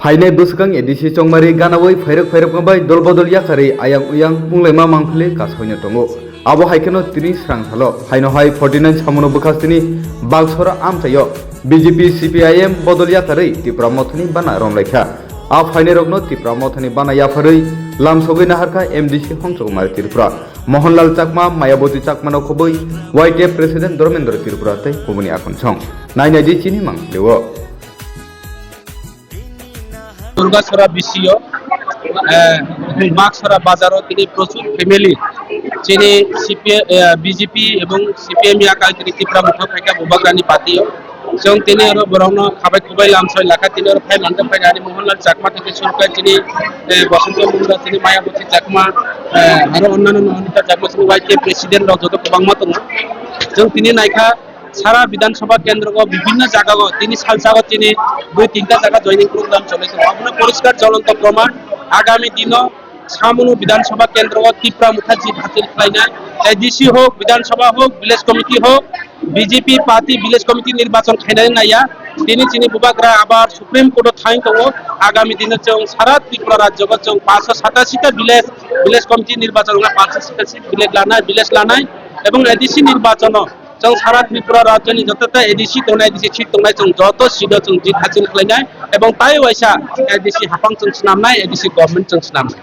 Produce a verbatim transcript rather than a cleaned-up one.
Phainai bwswkang A D C chongmari ganawi phairwk phairwkma bai dol bodol yakarwi ayang uyang munglaima mangphili kasoino tongo. Abo hai kheno tini srang salo haino hai forty nine samono bwkhastini Baksora amchaio B J P C P I M bodol yakarwi Tipra Mothani bana romlaikha. A phainairokno Tipra Mothani bana yapharwi lamsogwi naharkha M D C Hongchokmari Tripura, Mohanlal Chakma, Mayawati Chakmano khobwi Y T F President Dharmendra Tripura tei kubuni akhonsong. Nainai di chini mangphilio. Durgasora B C O, eh, Maksora bazaro tini prochur family chini C P I, eh, B J P ebong C P M ya kai tini Tipra Motha phaikha Bubagrani party o. Chwng tini oro borokno khabai kubai lamsoi lakha tini oro phai mangkha phai ani Mohanlal Chakma theke surkai tini, eh, Bosonto Munda tini Mayawati Chakma, eh, aro onnano Anita Chakma chini Y T F president rok joto kwbangma tongo. Chwng tini naikha Sara Bidhan Sabha kendro o bibhinno jaga o tini salsa o tini dui tinta jaga joining program cholai tongo. Abono poriskar jolonto proman agami dino samono Bidhan Sabha kendro o Tipra Motha jit hasil khlainai A D C hok, Bidhan Sabha hok, village committee hok, B J P party village committee nirbachon khainani naiya. Tini chini Bubagra abar Supreme Court o thain tongo. Agami dino chwng sara Tripura rajyo o chwng paanshsho satasi ta village, village committee nirbachon wngkha paanshsho satasi village lanai, village lanai ebong A D C nirbachono chwng sara Tripura rajyoni joto ta A D C tongnai, A D C seat tongnai, chwng joto seat o chwng jit hasil khlainai ebong tai waisa A D C haphang chwng swnamnai, A D C government chwng swnamnai.